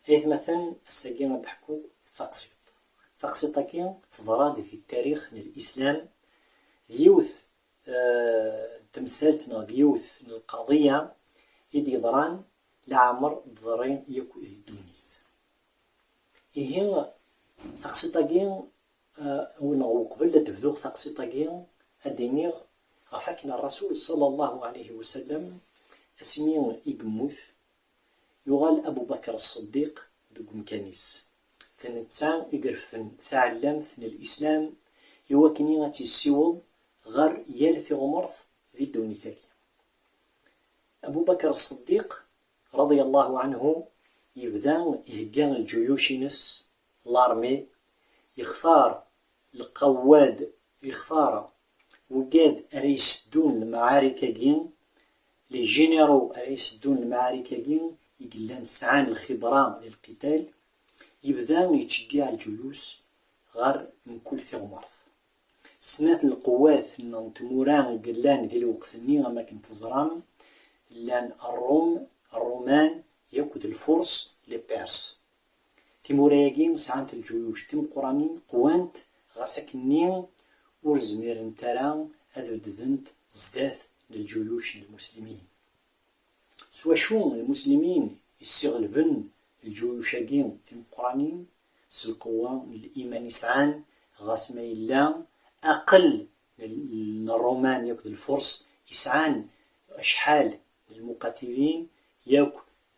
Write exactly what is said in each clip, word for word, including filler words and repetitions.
Aytmaten, ass-agi ad d-ḥkuɣ taqsiṭ. Taqsiṭ-agi teḍra-d di tarix n Lislam, d yiwet, eh, n temsalt neɣ d yiwet n lqaḍiya i d-yeḍran leɛmer d-teḍri yakk di ddunit. Ihi, taqsiṭ-agi, eh, neɣ uqbel ad d-bduɣ taqsiṭ-agi, ad d-iniɣ ɣef akken Rrasul ṣalla Llahu ɛalayhi wa sallam, asmi i yemmut, yuɣal Abu Bakr Ṣṣeddiq deg umkan-is. D netta i irefden taɛellamt n Lislam i wakken ad tt-yessiweḍ ɣer yal tiɣmert di ddunit-agi. Abu Bakr Ṣṣeddiq, raḍiya Llahu ɛanhu, yebda ihegga lǧuyuc-ines, l'armée, yextar lqawad, yextar wigad ara yesseddun lemɛarik-agi, les généraux ara yesseddun lemɛarik-agi i yellan sɛan lxibra di lqital, yebda yettceggiɛ lǧuyuc ɣer mkul tiɣmert. Snat n lqewwat neɣ n tmura i yellan di lweqt-nni, am akken teẓram, llan Ṛṛum, Ṛṛuman, yakk d Lfurs, les Perses. Timura-agi sɛant lǧuyuc timeqqranin, qwant, ɣas akkenni ur zmirent ara ad beddent zdat n lǧuyuc n lmuslimin. S wacu lmuslimin issiɣelben lǧuyuc-agi timeqqranin? S lqewwa n liman i sɛan, ɣas ma yella aql n, n Ṛṛuman yakk d Lfurs i sɛan acḥal n lmuqatilin yakk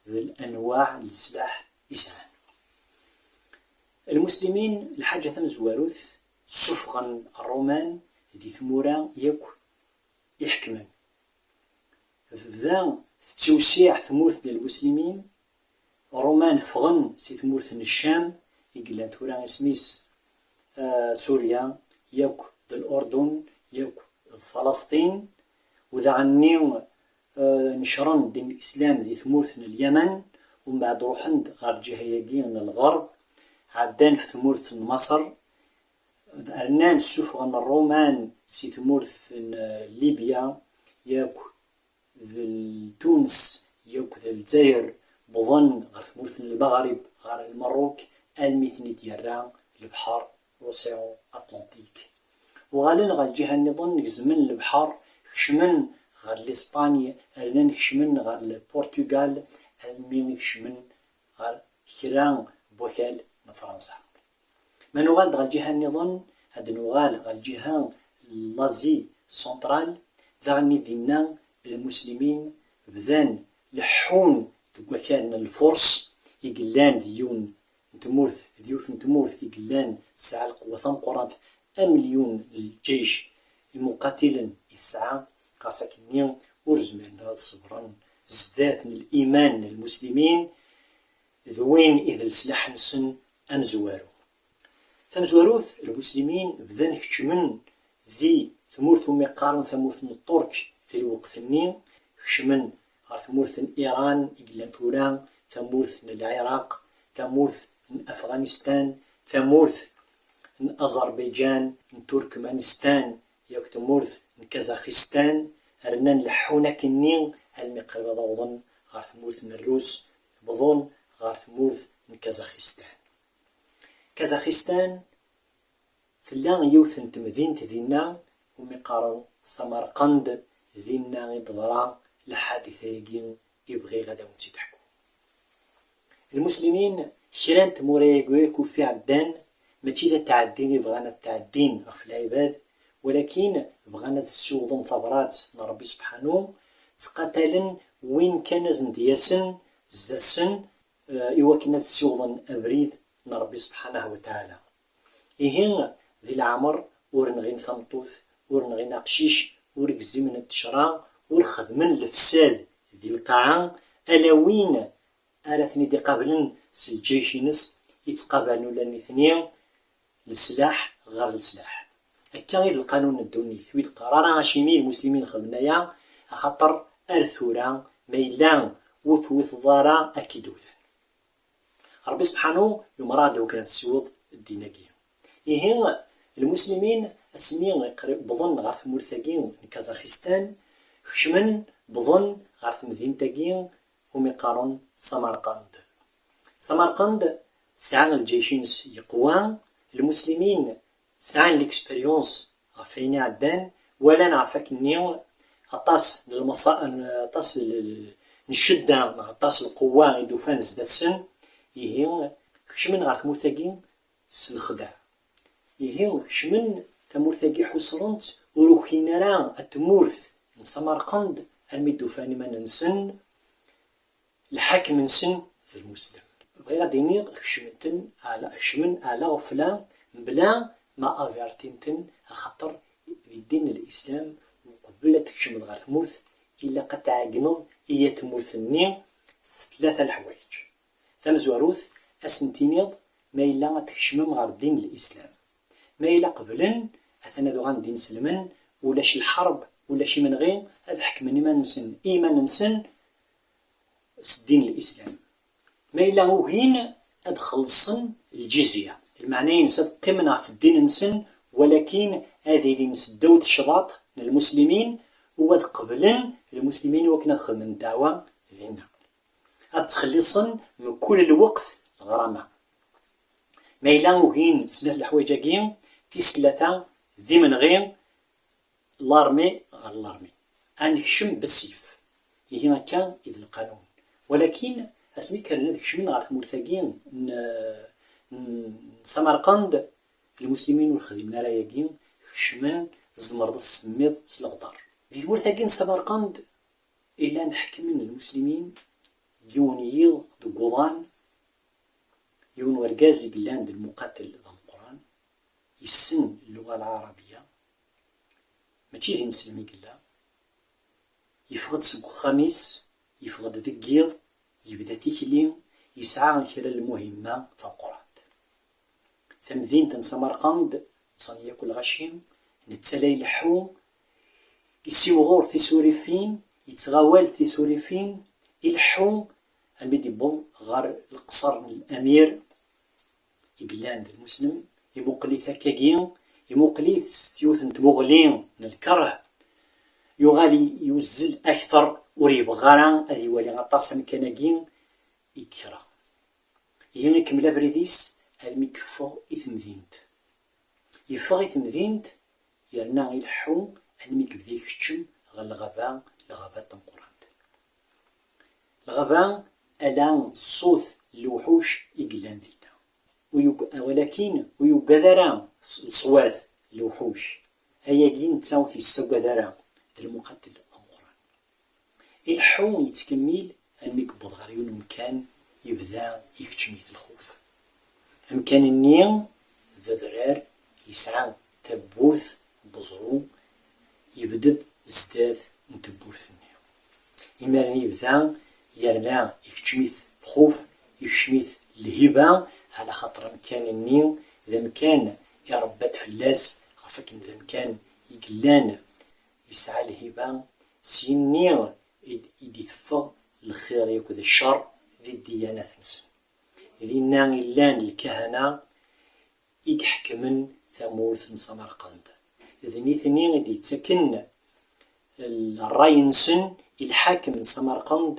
d lanwaɛ n leslaḥ i sɛan. Lmuslimin, lḥaǧa tamezwarut, ssufɣen Ṛṛuman di tmura yakk i ḥekmen. Tebda tettiwsiɛ tmurt n lmuslimin. Ṛṛuman ffɣen si tmurt n Ccam, i yellan tura isem-is, eh, Surya, yakk d Lurdun, yakk d Falasṭin, u daɣenni, eh, necren ddin n Lislam di tmurt n Lyaman, u mbeɛd ruḥen-d ɣer lǧiha-agi n lɣerb, ɛeddan f tmurt n Maṣer, rnan ssufɣen Ṛṛuman si tmurt n, eh, Libya, yakk d Tunes, yakk d Lezzayer, wwḍen ɣer tmurt n Lmeɣrib, ɣer Lmerruk, almi ten-id-yerra lebḥer, l'océan Atlantique. Uɣalen ɣer lǧiha nniḍen, gezmen lebḥer, kecmen ɣer l'Espagne, rnan kecmen ɣer Lpurtugal, almi i kecmen ɣer kra n wakal n Fransa. Ma nuɣal-d ɣer lǧiha nniḍen, ad nuɣal ɣer lǧiha n l'Asie centrale, daɣen i dinna lmuslimin bdan leḥḥun deg wakal n Lfurs i yellan d yiwen n tmurt, d yiwet n tmurt i yellan tesɛa lqewwa tameqqrant, amelyun n lǧayc imuqatilen i tesɛa, ɣas akkenni ur zmiren ara ad ṣebren zdat n liman n lmuslimin, d win i d leslaḥ-nsen amezwaru. Tamezwarut, lmuslimin bdan keččmen di tmurt umi qqaren tamurt n Ṭṭurk di lweqt-nni, kecmen ɣer tmurt n Iran i yellan tura, tamurt n Lɛiraq, tamurt n Afɣanistan, tamurt n Aẓerbayǧan, n Turkmanistan, yakk tmurt n Kazaxistan, rnan leḥḥun akkenni almi qrib ad awḍen ɣer tmurt n Rrus, wwḍen ɣer tmurt n Kazaxistan. Kazaxistan tella yiwet n temdint dinna umi qqaren Samarqand, dinna i d-teḍra lḥadit-agi i bɣiɣ ad awen-tt-id-ḥkuɣ. Lmuslimin, kra n tmura-agi akk uffi ɛeddan, mačči d atɛeddi i bɣan ad tɛeddin ɣef lɛibad, walakin bɣan ad ssiwḍen tabrat n Ṛebbi Sebḥanu, ttqatalen win kan asen-d-yasen zdat-sen, eh, i wakken ad ssiwḍen abrid n Ṛebbi Sebḥanahu wa Taɛala. Ihi, di leɛmer ur nɣin tameṭṭut, ur nɣin aqcic, ur gzimen ttecra, ur xedmen lefsad di lqaɛa, ala win ara ten-id-iqablen s lǧayc-ines, i ttqabalen ula d nitni leslaḥ ɣer leslaḥ. Akka i d lqanun n ddunit, ur d-qqar ara acimi lmuslimin xedmen aya, axaṭer ar tura ma yella ur tewwiteḍ ara ad k-id-wten. Ṛebbi Sebḥanu yumeṛ-aɣ-d iwakken ad nessiweḍ ddin-agi. Ihi, lmuslimin, asmi qrib wwḍen ɣer tmurt-agi n Kazaxistan, kecmen, wwḍen ɣer temdint-agi umi qqaren Samarqand. Samarqand tesɛa lǧayc-ines yeqwa, lmuslimin sɛan l'expérience ɣef wayen iɛeddan, walan ɣef akkenni aṭas n lmaṣa-, n, aṭas n, n ccedda, neɣ aṭas n lqewwa i d-ufan zdat-sen, ihi kecmen ɣer tmurt-agi s lexdeɛ. Ihi kecmen tamurt-agi ḥusren-tt, ur ukin ara at tmurt n Samarqand armi d-ufan iman-nsen, lḥakem-nsen d lmuslem. Bɣiɣ ad d-iniɣ kecmen-ten ala, kecmen ala ɣefla, mebla ma avertin-ten, axaṭer di ddin n lislam uqbel ad tkecmeḍ ɣer tmurt, ilaq ad tɛeggneḍ i at tmurt-nni s tlata leḥwayeǧ. Tamezwarut, ad sen-tiniḍ ma yella ad tkecmem ɣer ddin n lislam. Ma yella qeblen, atan ad uɣalen d inselmen, ulac lḥerb, ulac imenɣi, ad ḥekmen iman-nsen i yiman-nsen s ddin n lislam. Ma yella ugin, ad xellṣen lǧizya, lmeɛna-ines ad qqimen ɣef ddin-nsen, walakin ad ilin seddaw tecḍaṭ n lmuslimin, u ad qeblen lmuslimin i wakken ad xedmen ddeɛwa dinna. Ad ttxelliṣen mkul lweqt leɣrama. Ma yella ugin snat leḥwayeǧ-agi, tis tlata d imenɣi, larmi ɣer larmi. Ad nekcem bessif. Ihi akka i d lqanun. Walakin, asmi kkren ad kecmen ɣer tmurt-agi n, n Samarqand, lmuslimin ur xdimen ara ayagi, kecmen, tzemreḍ ad tsemmiḍ s leɣder. Di tmurt-agi n Samarqand, i llan ḥekmen lmuslimin, yiwen yiḍ deg uḍan, yiwen wergaz i yellan d lmuqatel d ameqqran, yessen lluɣa lɛarabiya, mačči d ineslem i yella, yeffeɣ-d seg uxxam-is, yeffeɣ-d deg yiḍ, yebda tikli, yesɛa kra n lmuhimma tameqqrant. Tamdint n Samarqand, ṭṭsen yakk lɣaci, netta la ileḥḥu, yessiwɣur tisurifin, yettɣawal tisurifin, ileḥḥu, almi d-yewweḍ ɣer lqeṣer n lamir i yellan d lmuslem, imuqel-it akkagi, imuqel-it s yiwet n tmuɣli n lkeṛh, yuɣal i-, yuzzel akteṛ, ur yebɣi ara ad iwali aṭas amkan-agi i yekra. Ihi ikemmel abrid-is almi yeffeɣ i temdint. Yeffeɣ i temdint, yerna ileḥḥu almi yebda ikeččem ɣer lɣaba, lɣaba tameqqrant. Lɣaba, ala ṣṣut n lewḥuc i yellan dinna. Ur yug-, walakin ur yugad ara ṣ-, ṣṣwat n lewḥuc. Ayagi netta ur t-yessagad ara, d lmuqatel ameqqran. Ileḥḥu yettkemmil almi yewweḍ ɣer yiwen umkan, yebda ikeččem-it lxuf. Amkan-nni d adrar, yesɛa tawwurt n weẓru, yebded zdat n tewwurt-nni. Imiren yebda yerna ikeččem-it lxuf, ikeččem-it lhiba, ɛla xaṭer amkan-nni d amkan irebba-d fell-as, ɣef akken d amkan i yellan yesɛa lhiba, syenni i d-, i d-iteffeɣ lxir yakk d ccer di ddiyanat-nsen. Dinna i llan lkahana i iḥekmen tamurt n Samarqand. D nitni i d-yettaken ṛṛay-nsen i lḥakem n Samarqand,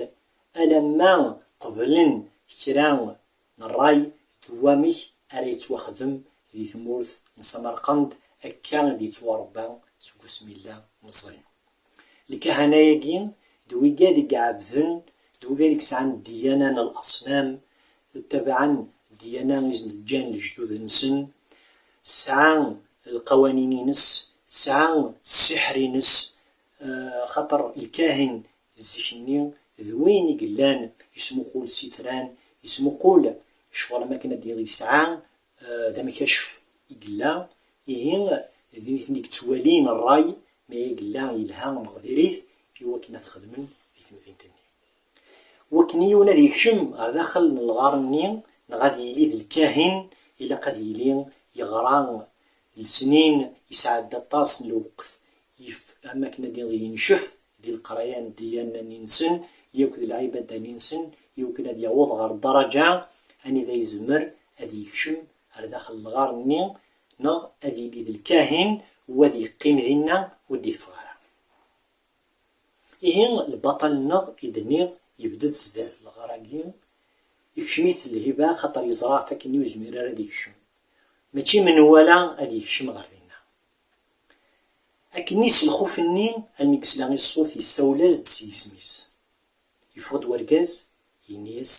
alamma qeblen kra n ṛṛay d wamek ara yettwaxdem di tmurt n Samarqand, akka i d-yettwaṛebba seg wasmi yella meẓẓi. Lkahana-agi d wigad i iɛebden, d wigad i yesɛan ddiyana n laṣnam, ttabaɛen ddiyana i sen-d-ǧǧan lejdud-nsen, tesɛa lqawanin-ines, tesɛa ssiḥr-ines, eh, xaṭer lkahin zik-nni d win i yellan yesmuqul s itran, yesmuqul ccɣel am akken ad d-yesɛa, eh, d amkacef i yella, ihi d nitni i yettwalin ṛṛay ma yella yelha neɣ diri-t i wakken ad t-xedmen di temdint-nni. Wakken yiwen ad yekcem ɣer daxel n lɣar-nni neɣ ad yili d lkahin, ilaq ad yili yeɣra lesnin, yesɛedda aṭas n lweqt, yef-, am akken ad d-yencef di leqraya n ddiyana-nni-nsen, yakk d lɛibada-nni-nsen, i wakken ad yaweḍ ɣer ddaraǧa anida yezmer ad yekcem ar daxel n lɣar-nni, neɣ ad yili d lkahin u ad yeqqim dinna ur d-yeffeɣ ara. Ihi, lbaṭel-nneɣ i d-nniɣ yebded sdat lɣar-agi, Ikcem-it lhiba, xaṭer yeẓra ɣef akken ur yezmir ara ad ikcem. Mačči menwala ad ikcem ɣer dinna. Akken-nni s lxuf-nni, almi yesla i ṣṣut, yessawel-as-d s yisem-is. Yeffeɣ-d wergaz, yenna-yas,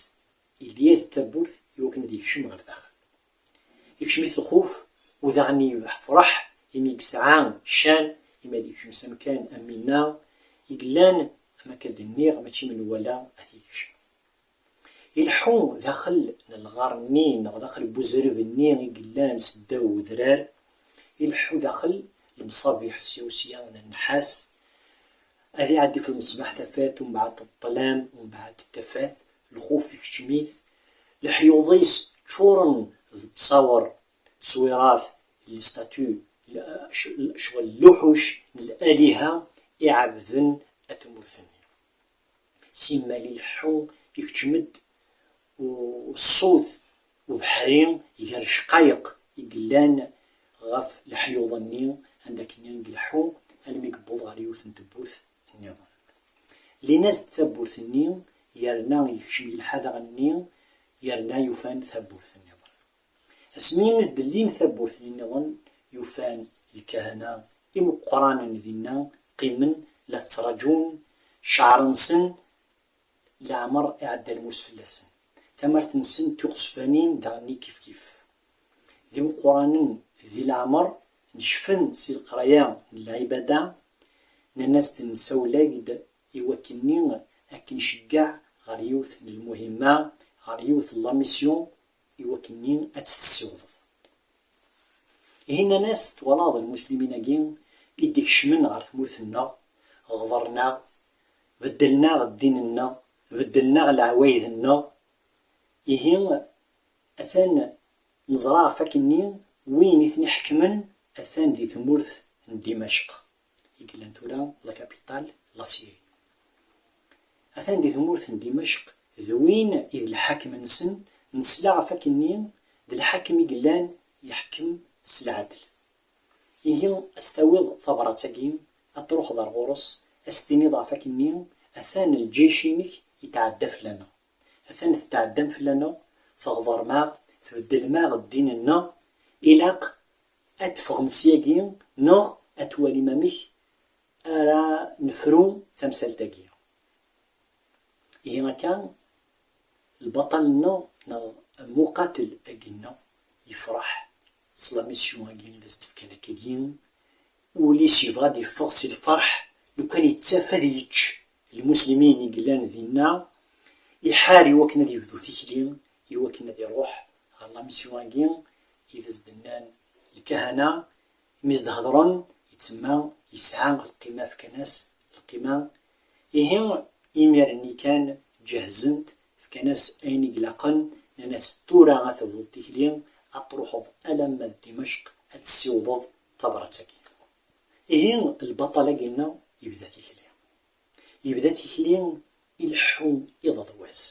yelli-yas-d tawwurt i wakken ad ikcem ɣer daxel. Ikcem-it lxuf, u daɣen yefreḥ imi yesɛa ccan, imi ad ikcem s amkan am winna i yellan, am akka d-nniɣ, mačči menwala ad t-ikcem. Ileḥḥu daxel n lɣar-nni neɣ daxel n uzreb-nni i yellan seddaw wedrar, ileḥḥu daxel lemṣabiḥ sya u sya n nnḥas, ad iɛeddi f lmeṣbaḥ tafat, umbeɛd ṭṭlam, umbeɛd tafat, lxuf ikcem-it, leḥyuḍ-is ččuren d ttṣawer, tteswirat, les statues, l-, c-, ccɣel n lewḥuc n laliha iɛebden at tmurt-nni. Simmal ileḥḥu, ikcem-d u-, ṣṣut ubeḥri gar ccqayeq i yellan ɣef leḥyuḍ-nni, anda akken i ileḥḥu almi yewweḍ ɣer yiwet n tewwurt nniḍen. Llin-as-d tawwurt-nni, yerna yekcem yelḥa daɣen-nni, yerna yufa-n tawwurt nniḍen. Asmi i s-d-llin tawwurt-nni nniḍen, yufa-n lkahana imeqqranen dinna qqimen la ttraǧun, cceɛr-nsen leɛmer iɛedda lmus fell-asen. Tamart-nsen d tiɣezfanin daɣen-nni kifkif. D imeqqranen di leɛmer, necfen si leqraya n lɛibada, nnan-as-d nsawel-ak-d i wakken-nni ad k-nceggeɛ ɣer yiwet n lmuhimma, ɣer yiwet n la mission, i wakken-nni ad tt-tessiwḍeḍ. Ihi nnan-as, twalaḍ lmuslimin-agi i d-ikecmen ɣer tmurt-nneɣ, ɣḍren-aɣ, beddlen-aɣ ddin-nneɣ, beddlen-aɣ leɛwayed-nneɣ, ihi atan neẓra ɣef wakken-nni win i ten-iḥekmen atan di tmurt n Dimecq i yellan tura la capitale, la Syrie. Atan di tmurt n Dimecq, d win i d lḥakem-nsen, nesla ɣef wakken-nni d lḥakem i yellan yeḥkem s lɛedl. Ihi, a s-tawiḍ tabrat-agi, ad truḥeḍ ar ɣur-s, a s-tiniḍ ɣef wakken-nni, atan lǧic-inek yetɛedda fell-aneɣ. Atan tetɛeddam fell-aneɣ, tɣeḍrem-aɣ, tbeddlem-aɣ ddin-nneɣ, ilaq ad teffɣem syagi, neɣ ad twalim amek ara nefru tamsalt-agi. Ihi akka, lbaṭal-nneɣ neɣ amuqatel-agi-nneɣ yefreḥ s la mission-agi i d as-d-fkan akkagi, ul-is yebɣa ad yeffeɣ si lferḥ, lukan yettaf ad yečč lmuslimin i yellan dinna, iḥar i wakken ad yebdu tikli, i wakken ad iruḥ ɣer la mission-agi i d as-d-nnan lkahana, imi s-d-hedren, yettsemma yesɛa lqima, fkan-as lqima. Ihi, imir-nni kan ǧehzen-t, fkan-as ayen i ilaqen, nnan-as tura ad tebduḍ tikli, ad truḥeḍ alamma d Dimecq, ad tessiwḍeḍ tabrat-agi. Ihi, lbaṭal-agi-nneɣ yebda tikli. Yebda tikli ileḥḥu iḍ d wass.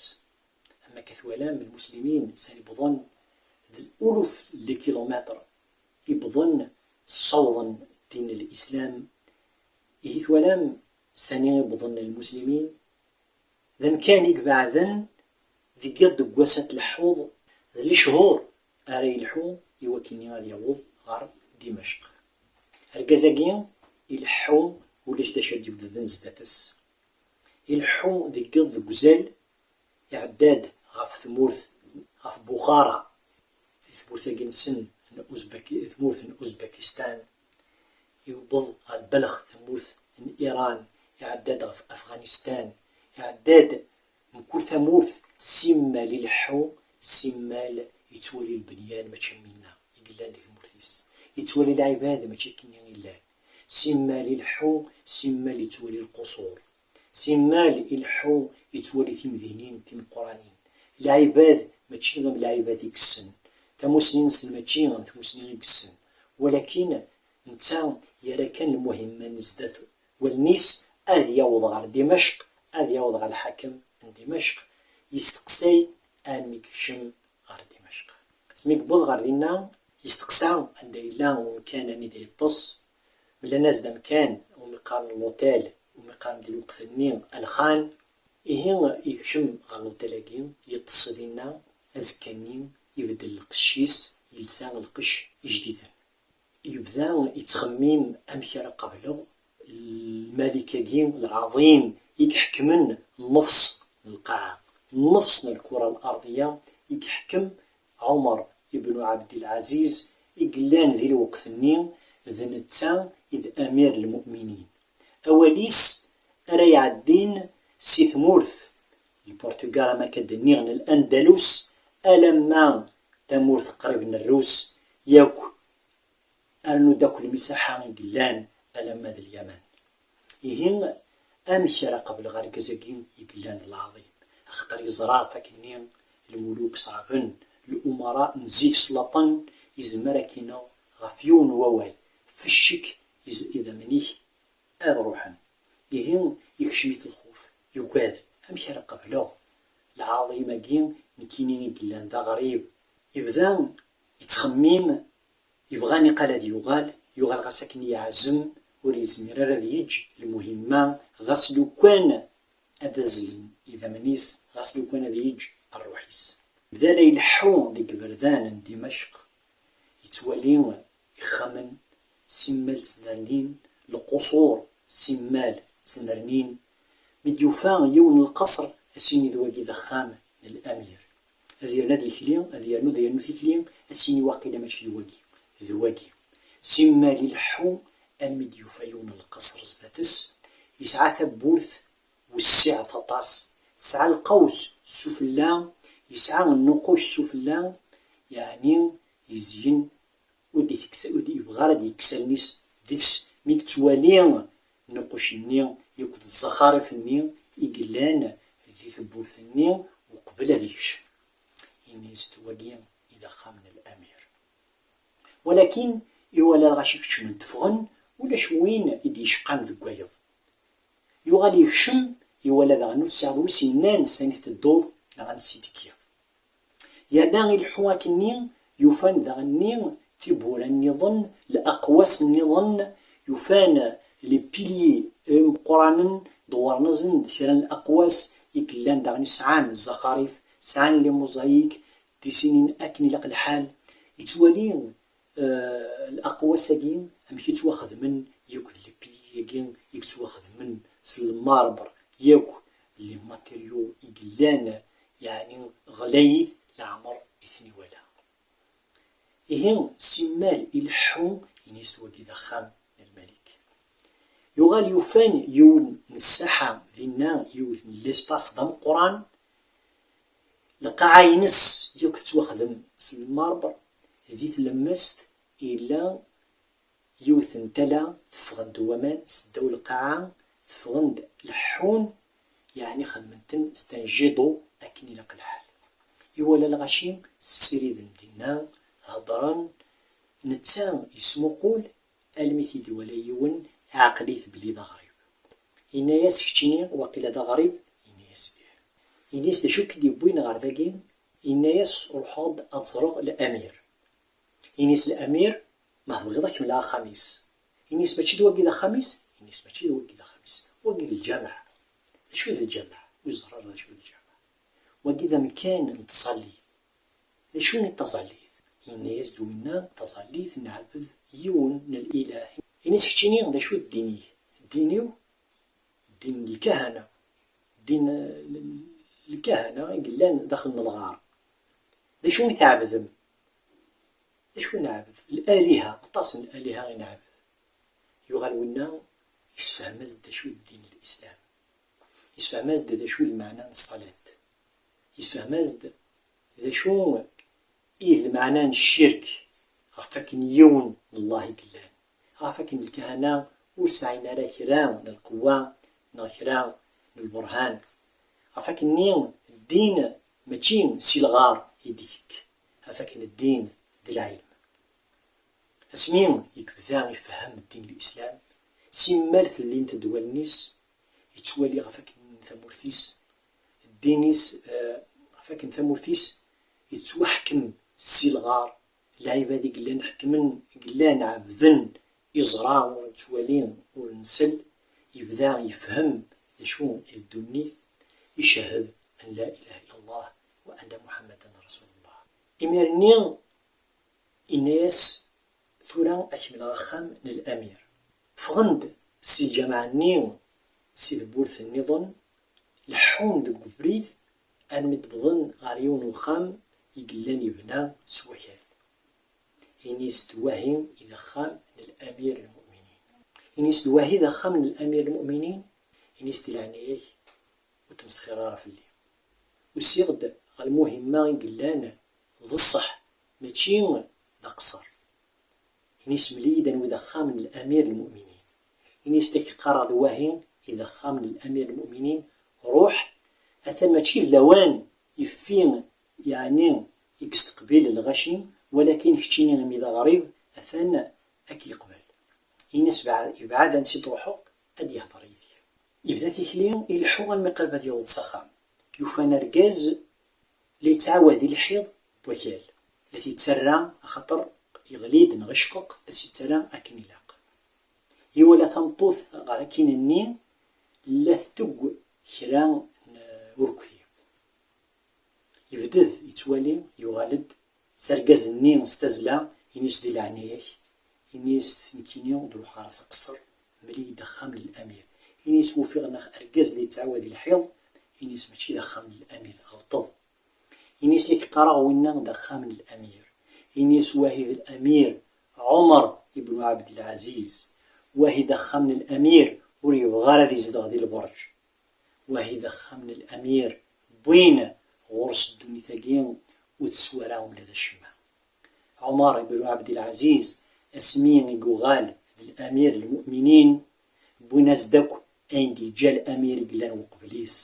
Am akka twalam, lmuslimin sani wwḍen d uluf n likilumitr i wwḍen ssawḍen ddin n Lislam. Ihi twalam sani i wwḍen lmuslimin, d amkan i ibeɛden deg yiḍ deg wass ad tleḥḥuḍ, d lechur ara yelḥu i wakken ad yaweḍ ɣer Dimecq. Argaz-agi ileḥḥu, ulac d acu ad d-yebdeden zdat-s. Ileḥḥu deg yiḍ deg uzal, iɛedda-d ɣef tmurt, ɣef Buxara, di tmurt-agi-nsen n Uzbek-, tmurt n Uzbekistan, yewweḍ ɣer Belx, tamurt n Iran, iɛedda-d ɣef Afɣanistan, iɛedda-d mkul tamurt, simmal ileḥḥu, simmal yettwali lbenyan mačči am winna i yellan di tmurt-is, yettwali lɛibad mačči akkenni i llan, simmal ileḥḥu, simmal yettwali lqusur. Simmal ileḥḥu, yettwali timdinin timeqqranin. Lɛibad mačči am lɛibad i yessen. Tamusni-nsen mačči am tmusni i yessen. Walakin netta yerra kan lmuhimma n zdat wallen-is, ad yaweḍ ɣer Dimecq, ad yaweḍ ɣer lḥakem n Dimecq, yesteqsay armi yekcem ɣer Dimecq. Asmi yewweḍ ɣer dinna, yesteqsa anda yella umkan anida yeṭṭes. Mlan-as-d amkan umi qqaren l'hôtel, umi qqaren di lweqt-nni alxan. Ihi yekcem ɣer lɣeddal-agi, yeṭṭes dinna, azekka-nni ibeddel lqecc-is, yelsa lqecc ijdiden. Yebda yettxemmim amek ara qableɣ lmalik-agi lɛaḍim i iḥekmen nnefs n lqaɛa, nnefs n lkura l-arḍiya i iḥekkem Ɛumer ibnu Ɛebdilɛaziz i yellan di lweqt-nni, d netta i d amir lmu'minin. Awal-is ara iɛeddin si tmurt n Lpurtugal, ama akka d-nniɣ n Landalus, alamma tamurt qrib n Rrus, yakk rnu-d akk lmisaḥa i yellan alamma d Lyaman. Ihi, amek ara qableɣ argaz-agi i yellan d lɛaḍim? Axaṭer yeẓra ɣef akkenni lmuluk ṣeɛben, lumara n zik slaṭen, izmer ad k-ineɣ ɣef yiwen n wawal, f ccek iz-, idammen-ik ad ruḥen. Ihi, ikcem-it lxuf, yugad, amek ara qableɣ lɛaḍim-agi, nekkini i yellan d aɣrib? Yebda yettxemmim, yebɣa niqal ad yuɣal, yuɣal ɣas akken yeɛzem, ur yezmir ara ad yeǧǧ lmuhimma, ɣas lukan ad azlen idammen-is, ɣas lukan ad yeǧǧ rruḥ-is. Bda la ileḥḥu deg iberdan n Dimecq, yettwali ixxamen simmal ttnernin, lqusur simmal ttnernin, mi d-yufa yiwen n lqeṣr, as-yini d wagi d axxam n lamir. Ad yernu ad yekli, ad yernu ad yernu tikli, as-yini waqila mačči d wagi, d wagi. Simmal ileḥḥu almi d-yufa yiwen n lqeṣr zdat-s, yesɛa tawwurt wessiɛet aṭas, tesɛa lqaws sufella, yesɛa nnuquc sufella, yeɛni yezyen, ur d-itekkes, ur d-, yebɣa ara ad yekkes allen-is deg-s mi yettwali nnuquc-nni akked zzexarif-nni i yellan di tewwurt-nni uqbel ad yekcem. Yenna-yas-d wagi i d axxam n lamir. Walakin iwala lɣaci keččmen tteffɣen, ulac win i d-yecqan deg wayeḍ. Yuɣal yekcem, iwala daɣen ur tesɛiḍ wi s-yennan sani tedduḍ neɣ ansi tekkiḍ. Yerna ileḥḥu akkenni, yufan daɣenni tiwwura nniḍen, laqwas nniḍen, yufan les piliers imeqqranen d wernazen d kra n laqwas i yellan daɣen sɛan zzexarif, sɛan les mosaïques, tisinin akken ilaq lḥal. Yettwali eh, laqwas-agi, amek i ttwaxedmen, yakk d les piliers-agi i yettwaxedmen s lmarbre, yakk d les matériaux i yellan, yeɛni ɣlayit, leɛmer i ten-iwala. Ihi, simmal ileḥḥu, ini-as wagi d axxam n lmalik. Yuɣal yufan yiwen n ssaḥa dinna, yiwet n l'espace d ameqqran, lqaɛa-ines yakk tettwaxdem s lmarbre, di tlemmast yella yiwet n tala teffeɣ-d waman seddaw lqaɛa, teffɣen-d leḥḥun, yeɛni xedmen-ten c'est un jet d'eau akken ilaq lḥal. Iwala lɣaci ssiriden dinna, heddren, netta yesmuqul almi t-id-iwala yiwen, iɛqel-it belli d aɣrib. Yenna-yas: "Keččini waqila d aɣrib?" Yenna-yas: "Ih." Yenna-yas: "D acu i k-id-yewwin ɣer dagi?" Yenna-yas: "Ruḥeɣ-d ad ẓreɣ lamir." Ini-as lamir: "Ma tebɣiḍ ad kemmleɣ axxam-is." Ini-as: "Mačči d wagi d axxam-is?" Ini-as: "Mačči d wagi d axxam-is, wagi d lǧameɛ." "D acu d lǧameɛ?" Ur yeẓri ara d acu d lǧameɛ. "Wagi d amkan n tẓallit." "D acu i d taẓallit?" Yenna-yas-d winna: "Taẓallit, nɛebbed yiwen n lilah." Ini-as: "Keččini d acu d ddin-ik?" "Ddin-iw, ddin n lkahana, ddin n lkahana i yellan daxel n lɣar." "D acu i tɛebdem?" "D acu i nɛebed? Laliha, aṭas n laliha i nɛebed." Yuɣal winna, yessefhem-as-d d acu d ddin n Lislam. Yessefhem-as-d d acu d lmeɛna n ṣṣalat. Yessefhem-as-d d acu i d lmeɛna n ccirk, ɣef wakken yiwen n Allah i yellan, ɣef wakken lkahana ur sɛin ara kra n lqewwa neɣ kra n lburhan, ɣef wakken-nni ddin mačči si lɣar i d-itekk, ɣef wakken ddin d lɛilm. Asmi i yebda ifehhem ddin n Lislam, simmal tellint-d wallen-is, yettwali ɣef akken tamurt-is, ddin-is, eh, ɣef akken tamurt-is yettwaḥkem si lɣar, lɛibad i yellan ḥekmen, i yellan ɛebden, iẓra ur nettwali, ur nsel, yebda yefhem d acu i d ddunit, icehhed an la ilaha illallah wa anna Muḥammadan rasulullah. Imir-nni, inna-yas: "Tura ad kemmleɣ axxam n lamir." Ffɣen-d si lǧameɛ-nni, si tewwurt nniḍen, leḥḥun deg ubrid armi d-wwḍen ɣer yiwen uxxam i yellan yebna s wakal. Ini-as-d: "Wahi i d axxam n lamir lmuminin." Ini-as-d: "Wahi d axxam n lamir lmuminin?" Ini-as: "Di leɛnaya-k, ur tmesxir ara fell-i. Usiɣ-d ɣer lmuhimma i yellan d ṣṣeḥ, mačči d aqeṣṣer." Ini-as: "Mel-iyi-d anwa i d axxam n lamir lmuminin." Ini-as: "La k-qqareɣ d wahi i d axxam n lamir lmuminin, ruḥ, atan mačči d lawan iffi, yeɛni i yesteqbil lɣaci, walakin keččini imi d aɣrib, atan ad k-yeqbel. Ini-as bɛ-, yebɛed ansi d-ruḥeɣ, ad d-yehder yid-k." Yebda tikli, ileḥḥu almi qrib ad yaweḍ s axxam. Yufa-n argaz la yettɛawad i lḥiḍ n wakal, la t-yettarra, axaṭer yeɣli-d neɣ icqeq, la t-yettarra akken ilaq. Iwala tameṭṭut ɣer akin-nni la ttegg kra n urkdi. Yebded yettwali, yuɣal-d s argaz-nni s tazzla, ini-as: "Di leɛnaya-k." Ini-as: "Nekkini ur d-ruḥeɣ ara s aqeṣṣer, mel-iyi-d axxam n lamir." Ini-as: "Ufiɣ neɣ argaz la yettɛawad i lḥiḍ." Ini-as: "Mačči d axxam n lamir, tɣelṭeḍ." Ini-as: "La k-qqareɣ winna d axxam n lamir." Ini-as: "Wahi d lamir Ɛumer ibnu Ɛebdelɛaziz. Wahi d axxam n lamir, ur yebɣi ara ad izdeɣ di lberǧ. Wahi d axxam n lamir, wwin ɣur-s ddunit-agi ur teswa ara ula d acemma." Ɛumer ibnu Ɛebdelɛaziz, asmi i yuɣal d lamir lmuminin, wwin-as-d akk ayen d-yeǧǧa lamir i yellan uqbel-is.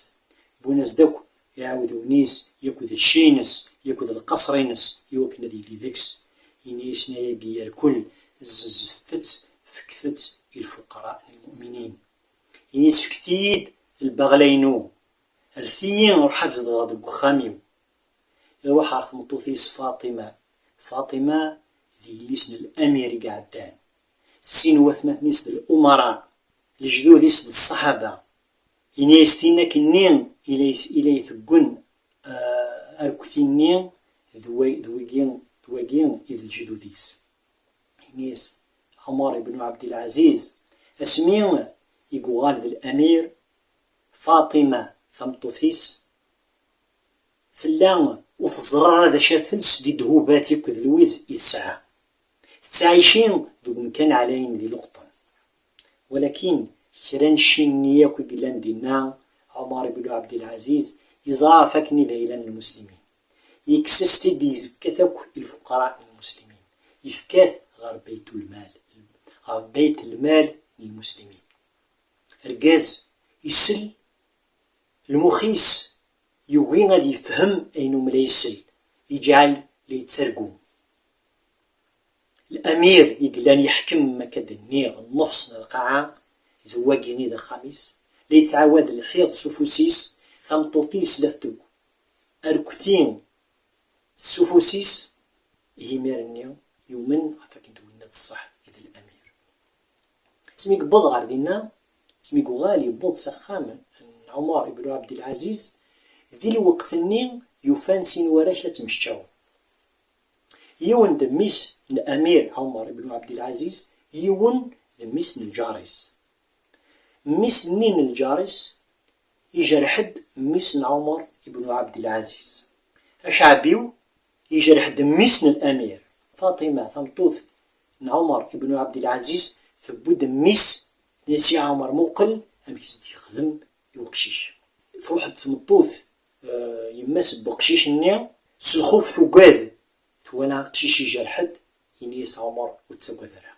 Wwin-as-d akk iɛawdiwen-is, yakk d cci-ines, yakk d lqaṣer-ines, i wakken ad yili deg-s. Ini-asen: "Ayagi yerkul, zzezzfet-t, fket-t i lfuqara n lmuminin." Ini-as: "Fket-iyi-d lbaɣla-inu, rret-iyi, ruḥ ad zedɣeɣ deg uxxam-iw." Iruḥ ɣer tmeṭṭut-is Faṭima. Faṭima d yelli-s n lamir i iɛeddan. Sin watmaten-is d lumara, lejdud-is d ṣṣaḥaba. Ini-as: "Tin akkenni i la is-, i la iteggen, ah, arkti-nni d wa-, d wigi, d wagi i d lejdud-is." Ini-as Ɛumer ibnu Ɛebdelɛaziz: "Asmi i yuɣal d lamir, Faṭima, tameṭṭut-is, tella ur teẓri ara d acu ara tels di ddhubat akked lwiz i tesɛa. Tettɛici deg umkan ɛlayen di Leqṭen." Walakin kra n cci-nni akk i yellan dinna, Ɛumer ibnu Ɛebdelɛaziz yeẓra ɣef wakken i d ayla n lmuslimin. Yekkes-as-t-id, yefka-t akk i lfuqara n lmuslimin. Yefka-t ɣer baytul mal, ɣer bayt lmal n lmuslimin. Argaz isell, lmux-is yugi ad yefhem ayen umi la isell, yeǧɛel la yettargu. Lamir i yellan yeḥkem, ma akka d-nniɣ, nnefs n lqaɛa, d wagi i d axxam-is, la yettɛawad lḥiḍ s ufus-is, tameṭṭut-is la tdugg arkti s ufus-is, ihi imir-nni yumen ɣef wakken d winna d ṣṣeḥ i d lamir. Asmi yewweḍ ɣer dinna, asmi yuɣal yewweḍ s axxam n Ɛumer ibnu Ɛebdelɛaziz, di lweqt-nni yufa-n sin warrac la ttmecčawen. Yiwen d mmi-s n Amir Ɛumer ibnu Ɛebdelɛaziz, yiwen d mmi-s n lǧar-is. Mmi-s-nni n lǧar-is ijerḥ-d mmi-s n Ɛumer ibnu Ɛebdelɛaziz. Aceɛbi-w ijerḥ-d mmi-s n Amir. Faṭima, tameṭṭut n Ɛumer ibnu Ɛebdelɛaziz, tewwi-d mmi-s, tenna-yas: "Ya Ɛumer, muqel amek i s-d-yexdem i uqcic." Truḥ-d tmeṭṭut, eh, yemma-s n weqcic-nni, s lxuf tugad, twala aqcic ijerḥ-d, ini-as Ɛumer: "Ur ttagad ara."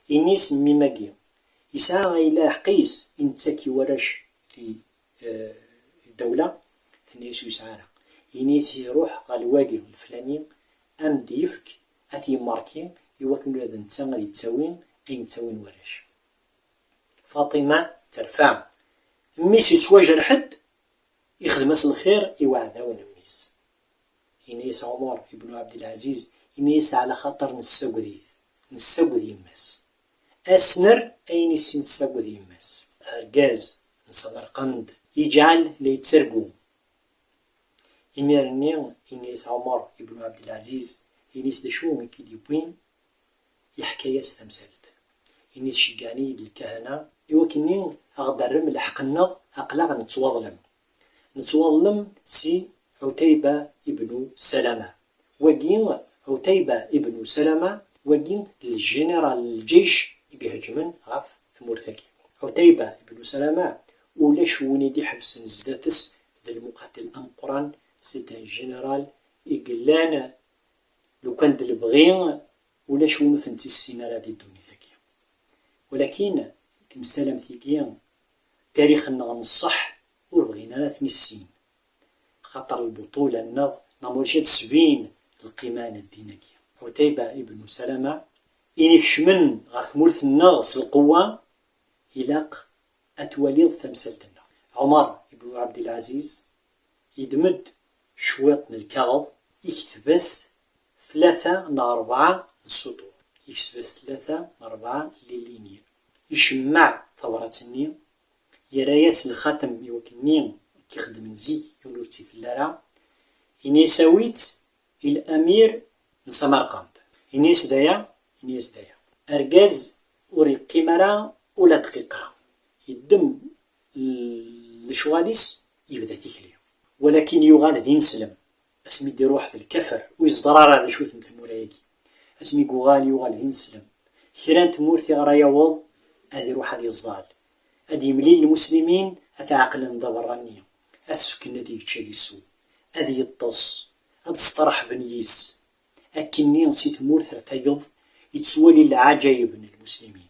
Ini-as: "Mmi-m-agi yesɛa ayla aḥeqqi-s i nettak i warrac di, eh, ddawla?" Tenna-as: "Ur yesɛi ara." Ini-as: "Iruḥ ɣer lwali leflani, am d-yefk ad t-yemmarki, i wakken ula d netta ad yettawi ayen ttawin warrac." Faṭima terfa. Mmi-s yettwajerḥ-d, ixdem-as lxir i uɛdaw n mmi-s. Ini-as Ɛumer ibnu Ɛebdelɛaziz, ini-as: "Ɛla xaṭer nessaged-it, nessaged yemma-s. Ad s-nerr ayen i s-nessaged yemma-s." Argaz n Samarqand iǧɛel la yettargu. Imir-nni, ini-as Ɛumer ibn Ɛebdelɛaziz, ini-as d acu i k-id-yewwin? Yeḥka-yas tamsalt. Ini-as ceggɛen-iyi-d lkahana i wakken-nni a ɣ-d-rrem lḥeqq-nneɣ, aql-aɣ nettwaḍlem. Nettwaḍlem si Ɛutayba ibnu Salama. Wagi, Ɛutayba ibnu Salama, wagi d lǧiniral n lǧic i iheǧmen ɣef tmurt-agi. Ɛutayba ibnu Salama, ulac win i d-iḥebsen zdat-s, d lmuqatil ameqqran, c'est un général i yellan, lukan d lebɣi, ulac win ur tent-issin ara di ddunit-agi. Walakin, timsal am tigi, tarix-nneɣ n ṣṣeḥ ur bɣin ara ad ten-issin. Xaṭer lbuṭula-nneɣ, neɣ ma ulac ad d-tesbin lqima n ddin-agi. Ɛutayba ibnu Salama, ini kecmen ɣer tmurt-nneɣ s lqewwa, ilaq ad twaliḍ tamsalt-nneɣ. Ɛumer ibnu Ɛebdelɛaziz, yeddem-d cwiṭ n lkaɣeḍ, yekteb-as tlata neɣ rebɛa n ssuṭur. Yekteb-as tlata neɣ rebɛa n lilini. Icemmeɛ tabrat-nni, yerra-yas lxatem i wakken-nni i k-ixeddmen zik, yiwen ur tt-ifelli ara. Ini-as awi-tt i lamir n Samarqand. Ini-as d aya, ini-as d aya. Argaz ur yeqqim ara ula dqiqa. Yeddem l-, lecɣal-is, yebda tikli. Walakin yuɣal d ineslem. Asmi d-iruḥ d lkafer, ur yeẓri ara d acu-ten tmura-agi. Asmi yuɣal, yuɣal d ineslem. Kra n tmurt i ɣer ara yaweḍ, ad iruḥ ad iẓẓal. Ad yemlil lmuslimin, ad t-ɛeqlen d aberrani. Ad s-fken ad yečč ad isew. Ad yeṭṭes. Ad steṛḥben yis. Akkenni si tmurt ar tayeḍ, yettwali leɛǧayeb n lmuslimin.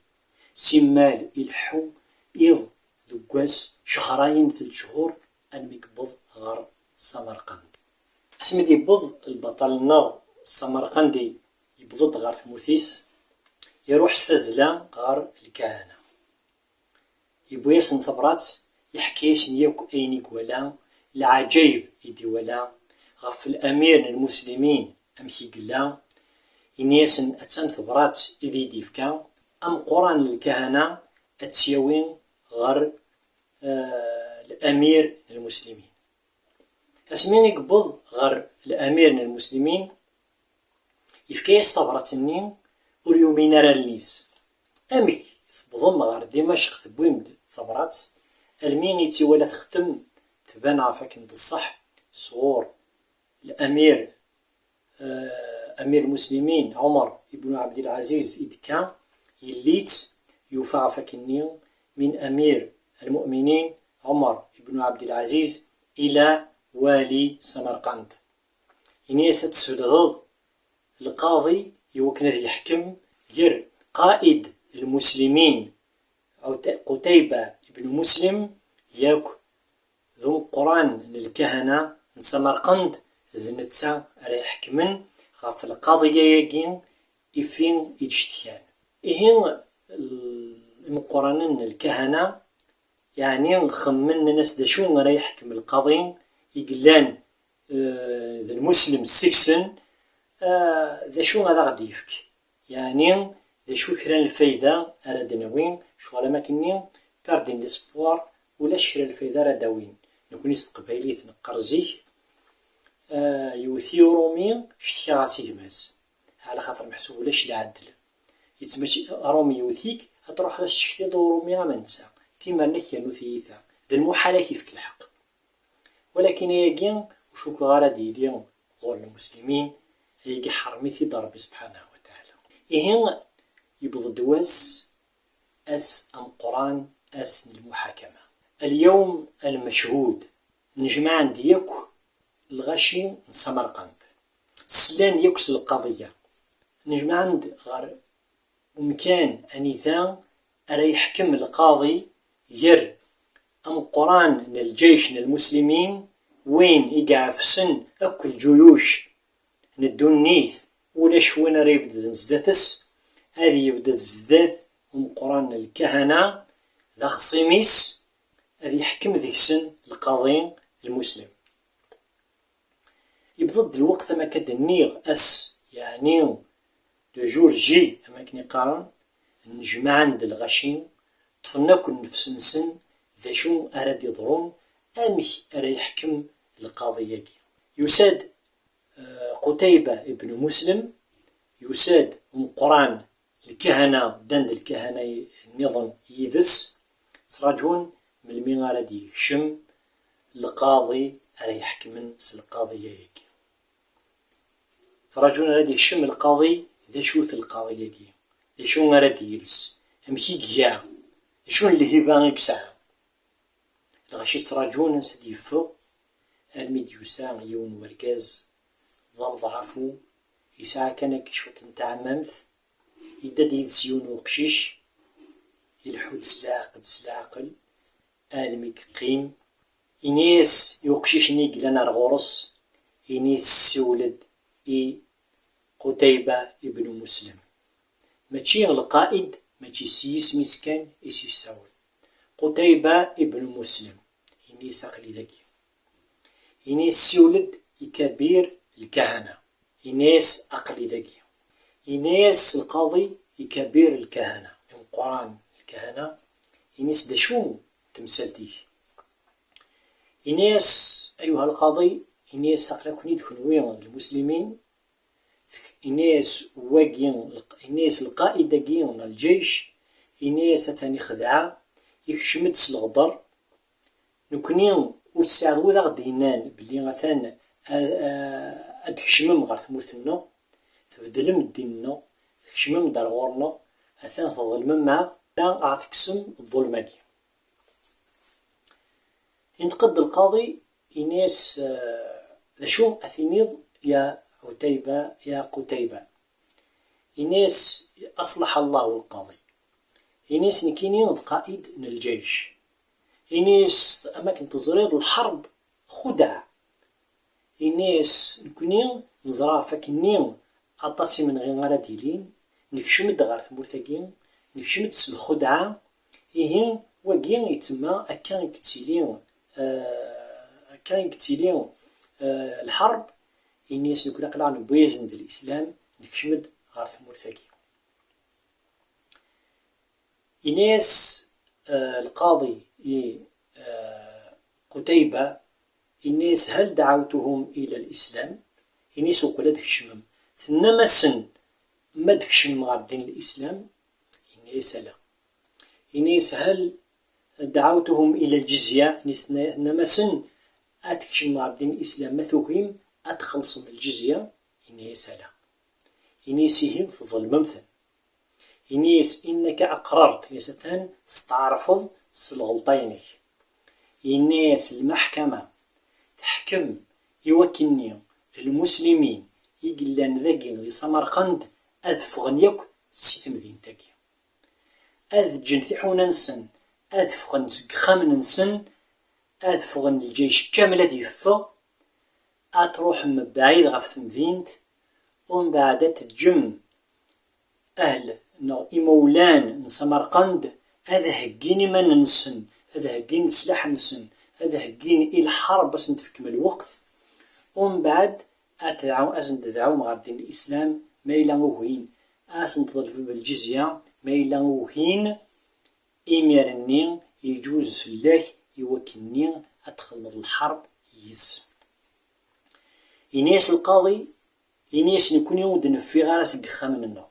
Simmal ileḥḥu iḍ deg wass, cehrayen, telt cehur, almi yewweḍ ɣer Samarqand. Asmi d-yewweḍ lbaṭel-nneɣ Samarqandi, yewweḍ-d ɣer tmurt-is, iruḥ s tazzla ɣer lkahana. Yewwi-yasen tabrat, yeḥka-yasen yakk ayen i iwala, leɛǧayeb i d-iwala ɣef lamir n lmuslimin, amek i yella. Ini-yasen, attan tebrat i d-iyi-d-yefka, ameqqran n lkahana ad tt-yawi ɣer, eh, lamir n lmuslimin. Asmi i yewweḍ ɣer lamir n lmuslimin, yefka-yas tabrat-nni, ur yumin ara allen-is. Amek tewwḍem ɣer Dimecq, tewwim-d tabrat? Almi i tt-iwala textem, tban ɣef akken d ṣṣeḥ sɣur lamir, eh, amir lmuslimin, Ɛumer ibnu Ɛebdelɛaziz i d-tekka, yelli-tt yufa ɣef akken-nni min amir lmuminin, Ɛumer ibnu Ɛebdelɛaziz, ila wali Samarqand. Ini-as ad tesbeddeḍ lqaḍi i wakken ad yeḥkem gar qaid lmuslimin, Qutayba ibnu Muslim, yakk d umeqqran n lkahana n Samarqand, d netta ara iḥekmen ɣef lqaḍiya-agi ifi i d-cetkan. Ihi, l-, imeqqranen n lkahana, yeɛni xemmen, nnan-as d acu ara yeḥkem lqaḍi i yellan, eh, d lmuslem seg-sen, eh, d acu ad aɣ-d-yefk? Yeɛni d acu kra n lfayda ara d-nawi? Ccɣel am akken-nni, perdent l'espoir, ulac kra n lfayda ara d-awin. Nekni s teqbaylit neqqar zik, eh, yewwet-iyi urumi, cetkaɣ-as i gma-s. Ɛla xaṭer meḥsub ulac lɛedl. Yettmačči, Rumi yewwet-ik, ad truḥeḍ ad s-tcetkiḍ i urumi am netta. Timerna-k yernu tiyita. D lmuḥal ad k-yefk lḥeqq. Walakin ayagi ur cukkeɣ ara ad yili ɣur lmuslimin, ayagi ḥerrem-it-id Ṛebbi subḥanahu wa taɛala. Ihi, yewweḍ-d wass, ass ameqqran, ass n lmuḥakama. Alyawm almachhud, nnejmaɛen-d yakk lɣaci n Samarqand. Slan yakk s lqaḍiya. Nnejmaɛen-d ɣer umkan anida ara yeḥkem lqaḍi gar ameqqran n lǧayc n lmuslimin, win i iɛefsen akk lǧuyuc n ddunit, ulac win ara yebdden zdat-s, ad yebded zdat umeqqran n lkahana, d axṣim-is, ad yeḥkem deg-sen lqaḍi lmuslim. Yewweḍ-d lweqt, am akka d-nniɣ, ass, yeɛni le jour J, am akken i qqaren, nnejmaɛen-d lɣaci, ṭṭfen akk nnefs-nsen d acu ara d-iḍrun, amek ara yeḥkem lqaḍi-agi. Yusa-d, eh, Qutayba ibn Muslem, yusa-d umeqqran, lkahana, ddan-d lkahana nniḍen yid-s, ttraǧun melmi ara d-yekcem lqaḍi ara iḥekmen s lqaḍiya-agi. Ttraǧun ara d-yekcem lqaḍi, d acu-t lqaḍi-agi? D acu ara d-yels? Amek i iga? D acu n lhiba i yesɛa? Lɣaci ttraǧun ansa d-yeffeɣ, armi d-yusa yiwen n urgaz d ameḍɛafu, yesɛa kan akka cwiṭ n tɛemmamt, yedda-d yid-s yiwen n uqcic, ileḥḥu-d s leɛqed, s leɛqel, armi yeqqim, ini-as i uqcic-nni yellan ar ɣur-s, ini-as siwel-d i Qutayba ibn Muslem. Mačči lqaid, mačči s yisem-is kan i s-yessawel. Qutayba ibn Muslem, ini-as aql-i dagi. Ini-as siwel-d i Kabir lkahana. Ini-as aql-i dagi. Ini-as lqaḍi i Kabir lkahana, imeqqran lkahana, ini-as d acu temsalt-ik? Ini-as, ayuha lqaḍi, ini-as aql-aken-id kenwi d lmuslimin, ini-as wagi, ini-as lqaid-agi n lǧayc, ini-as atan ixdeɛ, ikcem-d s leɣder, nekni ur tesɛiḍ wid aɣ-d-yennan belli atan a, a, ad tkecmem ɣer tmurt-nneɣ, tbeddlem ddin-nneɣ, tkecmem-d ar ɣur-neɣ, atan tḍelmem-aɣ, a ɣ-tekksem ḍḍulm-agi. Inṭeq-d lqaḍi, ini-as, eh, d acu ad tiniḍ ya Utayba, ya Qutayba? Ini-as, aṣlaḥ Allahu lqaḍi. Ini-as nekkini d qaid n lǧayc. Ini-as am akken teẓriḍ lḥerb xudɛa. Ini-as nekkni neẓra ɣef akken-nni aṭas imenɣi ara d-ilin, nekcem-d ɣer tmurt-agi, nekcem-d s lxudɛa, ihi wagi yettsemma akka i yettili, eh, akka i yettili, eh, lḥerb, ini-as nekkni aql-aɣ newwi-asen-d lislam, nekcem-d ɣer tmurt-agi. Ini-as, eh, lqaḍi i, eh, Qutayba, ini-as hal dɛawtuhum ila lislam? Ini-as uqbel ad kecmem tennam-asen ma d-kecmem ɣer ddin lislam? Ini-as ala. Ini-as hal dɛawtuhum ila ljizya? Ini-as tennam-asen ad tkecmem ɣer ddin lislam ma tugim ad txellṣem ljizya? Ini-as ala. Ini-as ihi tḍelmem-ten. Ini-as innaka aqrart, ini-as atan testeɛrfeḍ s lɣelṭa-inek. Ini-as lmeḥkama teḥkem i wakken-nni lmuslimin i yellan dagi di Samarqand ad ffɣen yakk si temdint-agi. Ad ǧǧen tiḥuna-nsen, ad ffɣen seg yexxamen-nsen, ad ffɣen lǧayc kamel ad yeffeɣ, ad truḥem mebɛid ɣef temdint, umbeɛd ad teǧǧem ahl neɣ imawlan n Samarqand ad heggin iman-nsen, ad heggin sslaḥ-nsen, ad heggin i lḥerb, ad sen-tefkem lweqt, umbeɛd ad tedɛu-, ad sen-tedɛum ɣer ddin n Islam, ma yella ugin ad sen-tḍelbem lǧizya, ma yella ugin, imir-nni yeǧuz fell-ak i wakken-nni ad txedmeḍ lḥerb yis-sen. Ini-as lqaḍi, ini-as nekkni ur d-neffiɣ ara seg yexxamen-nneɣ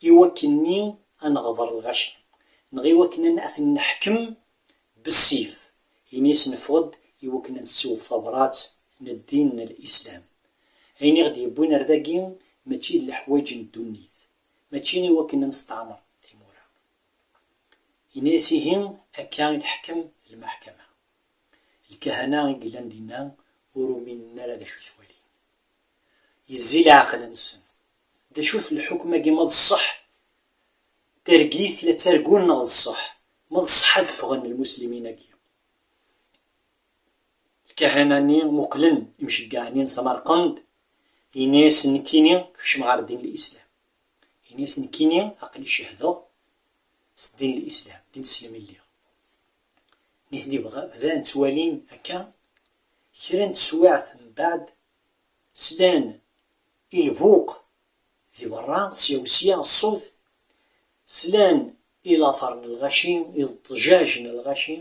i wakken-nni ad neɣder lɣaci, neɣ i wakken ad ten-neḥkem bessif. Ini-as neffeɣ-d i wakken ad nessiweḍ tabrat n ddin n Lislam. Ayen i ɣ-d-yewwin ar dagi mačči d leḥwayeǧ n ddunit, mačči i wakken ad nesteɛmer timura. Ini-as ihi akka i teḥkem lmeḥkama. Lkahana i yellan dinna ur uminen ara d acu ttwalin. Yezzi leɛqel-nsen. D acu-t lḥukm-agi, ma d ṣṣeḥ? Targit la ttargun neɣ d ṣṣeḥ? Ma d ṣṣeḥ ad ffɣen lmuslimin-agi. Lkahana-nni muqlen imceggeɛ-nni n Samarqand, ini-as nekkini kecmeɣ ɣer ddin n Lislam. Ini-as nekkini aql-i cehdeɣ s ddin n Lislam, ddin n Islam i lliɣ. Nitni bɣa-, bdan ttwalin akka, kra n teswiɛt mbeɛd slan i lbuq di berra, sya u sya ṣṣut, slan i later n lɣaci, i ṭṭjaj n lɣaci,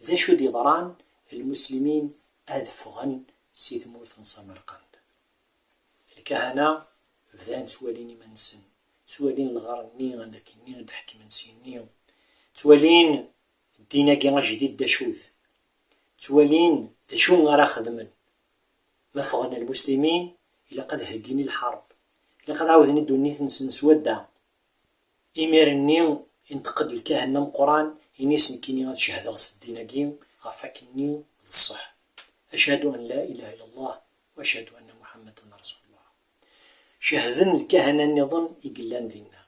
d acu d-yeḍran, d lmuslimin ad ffɣen si tmurt n Samarqand. Lkahana bdan ttwalin iman-nsen, ttwalin lɣar-nni, akken-nni i d-ḥekmen syenni, ttwalin ddin-agi ajdid d acu-t, ttwalin d acu ara xedmen. Ma ffɣen lmuslimin, ilaq ad heggin i lḥerb, ilaq ad ɛawden i ddunit-nsen s wadda. Imir-nni, inṭeq-d lkahen ameqqran, ini-as: "Nekkini ad cehdeɣ s ddin-agi ɣef wakken-nni d ṣṣeḥ. Ashhadu an la ilaha illallah wa ashhadu anna Muhammadan rasulullah." Cehden lkahana nniḍen i yellan dinna.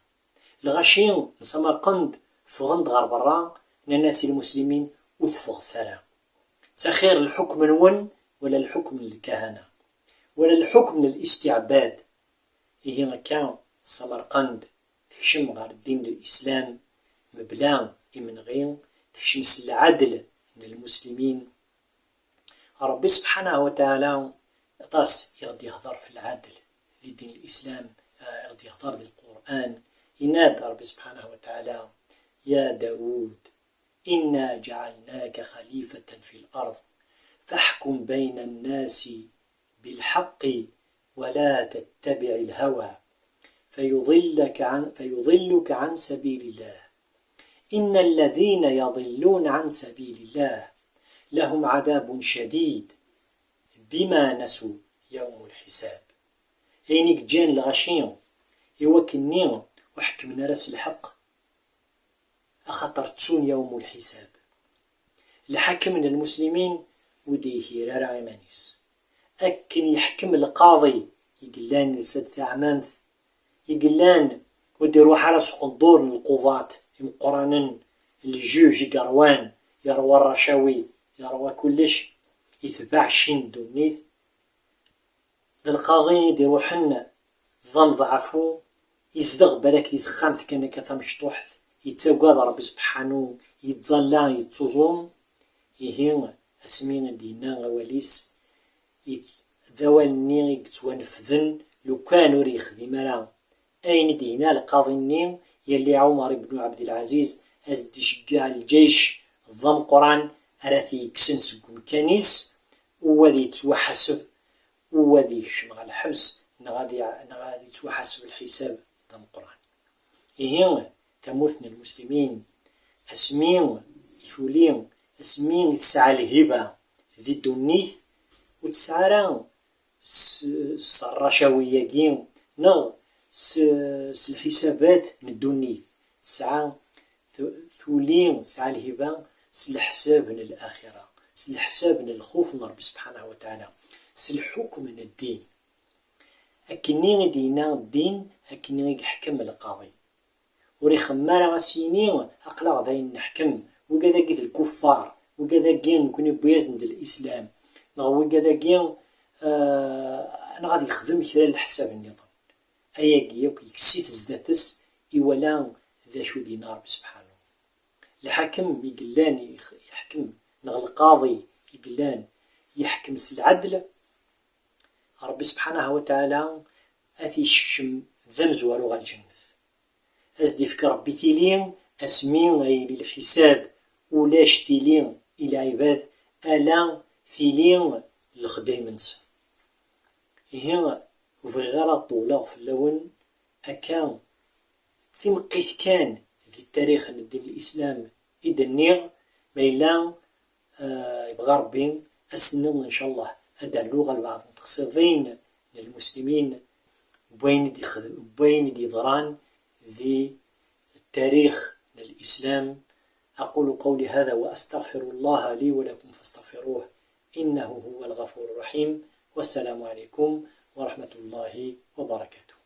Lɣaci n Samarqand ffɣen-d ɣer berra, nnan-as i lmuslimin: "Ur teffɣet ara. Ttaxir lḥukm-nwen wala lḥukm n lkahana, wala lḥukm n listiɛbad." Ihi akka, Samarqand tekcem ɣer ddin n Lislam mebla imenɣi, tekcem s lɛadel n lmuslimin. Ṛebbi subḥanahu wa taɛala aṭas i ɣ-d-yehḍer f lɛadel di ddin n Lislam, eh, i ɣ-d-yehḍer di Lqur'an. Yenna-d Ṛebbi subḥanahu wa taɛala: "يا داود إنا جعلناك خليفة في الأرض فاحكم بين الناس بالحق ولا تتبع الهوى فيضلك عن، فيضلك عن سبيل الله. إن الذين يضلون عن سبيل الله لهم عذاب شديد بما نسوا يوم الحساب." Ayen i yeǧǧan lɣaci i wakken-nni ur ḥekkmen ara s lḥeqq, axaṭer ttun yawm ulḥisab. Lḥakem n lmuslimin ur d-ihir ara iman-is. Akken yeḥkem lqaḍi i yellan yelsa-d taɛmamt, i yellan ur d-iruḥ ara s uqendur n lquḍat imeqqranen, ljuj i yerwan, yerwa rracawi, yerwa kullec, itbeɛ cci n ddunit, d lqaḍi i d-iruḥen d ameḍɛafu, izdeɣ balak di texxamt kan akka tamecṭuḥt, yettagad Ṛebbi subḥanu, yettẓalla, yettuẓum. Ihi, asmi i d-yenna awal-is, yet-, d awal-nni i yettwanefden lukan ur yexdim ara ayen i d-yenna lqaḍi-nni, yelli Ɛumer ibnu Ɛebdelɛaziz, a s-d-iceggeɛ lǧayc d ameqqran ara t-yekksen seg umkan-is, u ad yettwaḥaseb, u ad yekcem ɣer lḥebs, neɣ ad iɛ-, neɣ ad yettwaḥaseb lḥisab d ameqqran. Ihi, tamurt n lmuslimin, asmi i tuli, asmi i tesɛa lhiba di ddunit, ur tesɛa ara s, s rracawi-agi, neɣ s, s lḥisabat n ddunit. Tesɛa, tu-, tuli, tesɛa lhiba s leḥsab n laxira, s leḥsab n lxuf n Ṛebbi subḥanahu wa taɛala, s lḥukm n ddin. Akkenni i d-yenna ddin, akkenni i yeḥkem lqaḍi. Ur ixemmem ara a s-yini: "Aql-aɣ d ayen neḥkem, wigad-agi d lkuffar, wigad-agi nekni wwi-yasen-d lislam, neɣ wigad-agi, eh, neɣ ad yexdem kra n leḥsab nniḍen." Ayagi yakk yekkes-it zdat-s, iwala d acu d-yenna Ṛebbi subḥanu. Lḥakem i yellan ix-, yeḥkem, neɣ lqaḍi i yellan yeḥkem s lɛedl, Ṛebbi subḥanahu wa taɛala ad t-yessekcem d amezwaru ɣer lǧennet. A s-d-ifk Ṛebbi tili asmi ay yili lḥisab, ulac tili i lɛibad, ala tili lexdayem-nsen. Ihi, ur bɣiɣ ara ad ṭewwleɣ fell-awen, akka timeqqit kan di tarix n ddin n Lislam i d-nniɣ, ma yella, eh, yebɣa Ṛebbi, ass-nniḍen, ncallah, ad d-rnuɣ albeɛḍ n teqsiḍin n lmuslimin n wayen i d-ixdem, n wayen i d-yeḍran di tarix n Lislam. أقول قولي هذا وأستغفر الله لي ولكم فاستغفروه إنه هو الغفور الرحيم. والسلام عليكم ورحمة الله وبركاته.